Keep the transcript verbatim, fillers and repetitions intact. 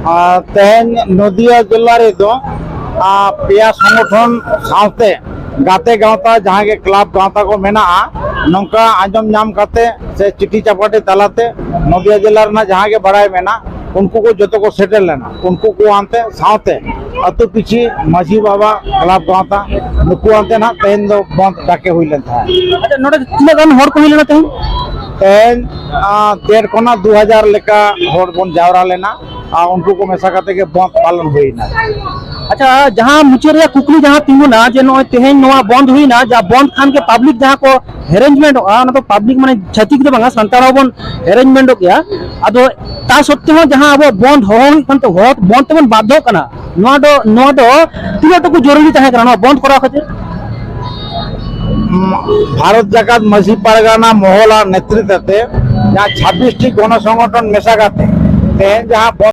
ᱟᱨ ᱛᱮᱦᱮᱧ ᱱᱚᱫᱤᱭᱟ ᱡᱮᱞᱟ ᱨᱮᱫᱚ, ᱟᱨ ᱯᱮᱭᱟ ᱥᱚᱝᱜᱚᱴᱷᱚᱱ ᱥᱟᱶᱛᱮ ᱜᱟᱛᱮ ᱜᱟᱶᱛᱟ, ᱡᱟᱦᱟᱸ ᱜᱮ ᱠᱞᱟᱵᱽ ᱜᱟᱶᱛᱟ ᱠᱚ ᱢᱮᱱᱟᱜᱼᱟ, ᱱᱚᱝᱠᱟ ᱟᱸᱡᱚᱢ ᱧᱟᱢ ᱠᱟᱛᱮ ᱥᱮ ᱪᱤᱴᱷᱤ ᱪᱟᱯᱟᱴᱷᱤ ᱛᱟᱞᱟᱛᱮ ᱱᱚᱫᱤᱭᱟ ᱡᱮᱞᱟ ᱨᱮᱱᱟᱜ ᱡᱟᱦᱟᱸ ᱜᱮ ᱵᱟᱲᱟᱭ ᱢᱮᱱᱟᱜ, ᱩᱱᱠᱩ ᱠᱚ ᱡᱚᱛᱚ ᱠᱚ ᱥᱮᱴᱮᱨ ᱞᱮᱱᱟ᱾ ᱩᱱᱠᱩ ᱠᱚ ᱟᱱᱛᱮ ᱥᱟᱶᱛᱮ ᱟᱹᱛᱩ ᱯᱤᱪᱷᱤ ᱢᱟᱹᱡᱷᱤ ᱵᱟᱵᱟ, ᱠᱞᱟᱵᱽ ᱜᱟᱶᱛᱟ, ᱱᱩᱠᱩ ᱟᱱᱛᱮ ᱱᱟᱦᱟᱜ ᱛᱮᱦᱮᱧ ᱫᱚ ᱵᱚᱱᱫ ᱰᱟᱠᱮ ᱦᱩᱭ ᱞᱮᱱ ᱛᱟᱦᱮᱸᱫ᱾ ᱟᱪᱪᱷᱟ, ᱱᱚᱰᱮ ᱛᱤᱱᱟᱹᱜ ᱜᱟᱱ ᱦᱚᱲ ᱠᱚ ᱦᱩᱭ ᱞᱮᱱᱟ ᱛᱮᱦᱮᱧ? ᱛᱮᱦᱮᱧ, ᱟᱸ, ᱰᱮᱲ ᱠᱷᱚᱱᱟᱜ ᱫᱩ ᱦᱟᱡᱟᱨ ᱞᱮᱠᱟ ᱦᱚᱲ ᱵᱚᱱ ᱡᱟᱣᱨᱟ ᱞᱮᱱᱟ᱾ ᱟᱨ ᱩᱱᱠᱩ ᱠᱚ ᱢᱮᱥᱟ ᱠᱟᱛᱮ ᱜᱮ ᱵᱚᱱᱫ ᱯᱟᱞᱚᱱ ᱦᱩᱭᱱᱟ᱾ ᱟᱪᱪᱷᱟ, ᱡᱟᱦᱟᱸ ᱢᱩᱪᱟᱹᱫ ᱨᱮᱭᱟᱜ ᱠᱩᱠᱞᱤ ᱡᱟᱦᱟᱸ ᱛᱤᱸᱜᱩᱱᱟ ᱡᱮ ᱱᱚᱜᱼᱚᱭ ᱛᱮᱦᱮᱧ ᱱᱚᱣᱟ ᱵᱚᱱᱫ ᱦᱩᱭᱱᱟ, ᱡᱟ ᱵᱚᱱᱫ ᱠᱷᱟᱱ ᱜᱮ ᱯᱟᱵᱽᱞᱤᱠ ᱡᱟᱦᱟᱸ ᱠᱚ ᱦᱮᱨᱮᱧᱡᱽᱢᱮᱱᱴᱚᱜᱼᱟ, ᱚᱱᱟ ᱫᱚ ᱯᱟᱵᱽᱞᱤᱠ ᱢᱟᱱᱮ ᱪᱷᱟᱹᱛᱤᱠ ᱫᱚ ᱵᱟᱝᱟ, ᱥᱟᱱᱛᱟᱲ ᱦᱚᱸᱵᱚᱱ ᱦᱮᱨᱮᱧᱡᱽᱢᱮᱱᱴᱚᱜ ᱜᱮᱭᱟ᱾ ᱟᱫᱚ ᱛᱟ ᱥᱚᱛᱛᱮ ᱦᱚᱸ ᱡᱟᱦᱟᱸ ᱟᱵᱚ ᱵᱚᱱᱫ ᱦᱚᱦᱚ ᱦᱩᱭᱩᱜ ᱠᱟᱱ ᱛᱟᱵᱚ, ᱵᱚᱱᱫ ᱛᱮᱵᱚᱱ ᱵᱟᱫᱽᱫᱷᱚᱜ ᱠᱟᱱᱟ, ᱱᱚᱣᱟ ᱫᱚ, ᱱᱚᱣᱟ ᱫᱚ ᱛᱤᱱᱟᱹᱜ ᱴᱩᱠᱩ ᱡᱚᱨᱩᱨᱤ ᱛᱟᱦᱮᱸ ᱠᱟᱱᱟ ᱱᱚᱣᱟ ᱵᱚᱱᱫ ᱠᱚᱨᱟᱣ ᱠᱷᱟᱹᱛᱤᱨ? ᱩᱢ, ᱵᱷᱟᱨᱚᱛ ᱡᱟᱠᱟᱛ ᱢᱟᱹᱡᱷᱤ ᱯᱟᱨᱜᱟᱱᱟ ᱢᱚᱦᱚᱞᱟᱜ ᱱᱮᱛᱨᱤᱛᱵ ᱛᱮ ᱡᱟᱦᱟᱸ ᱪᱷᱟᱵᱵᱤᱥ ᱴᱤ ᱜᱚᱱᱚ ᱥᱚᱝᱜᱚᱴᱷᱚᱱ ᱢᱮᱥᱟ ᱠᱟᱛᱮ ᱛᱮᱦᱮᱧ ᱡᱟᱦᱟᱸ ᱵᱚᱱᱫ